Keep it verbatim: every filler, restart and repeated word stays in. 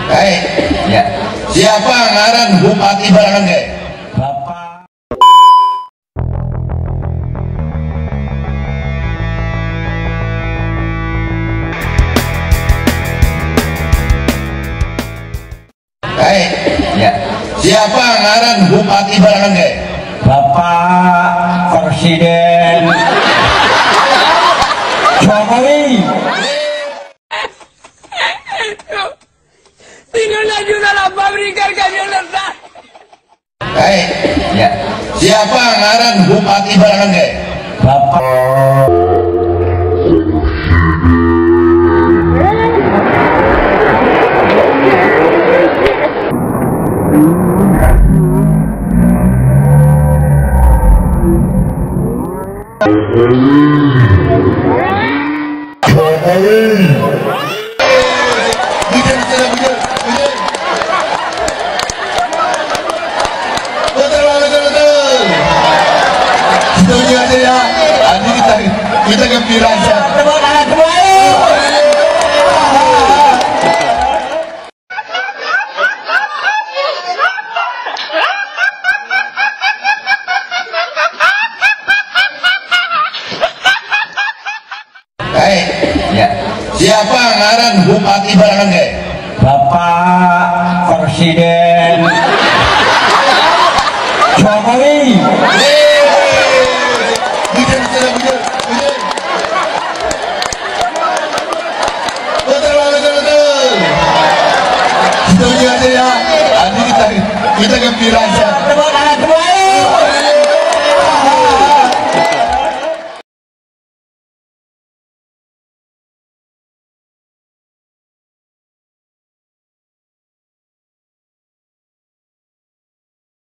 Hei, ya. Siapa ngaran Bupati Barangan, Kak? Bapak. Hei, ya. Siapa ngaran Bupati Barangan, Kak? Bapak Presiden Jokowi. Tidak lagi dalam pabrikan kami letak. Hei, ya. Siapa ngaran Bupati Barangan, Kak? Bapak. Jokowi. Bujur, bujur, bujur, bujur. Betul, betul, betul. Setuju aja ya. Ini kita, kita gembira aja. Tepuk tangan semua, ayo. Hei, ya. Siapa ngaran Bupati Barangan, Kak? Bapak Presiden Jokowi. Yeay. Bujur, bujur, bujur, bujur. Betul, betul, betul. Setuju aja ya. Ini kita, kita gembira aja. Tepuk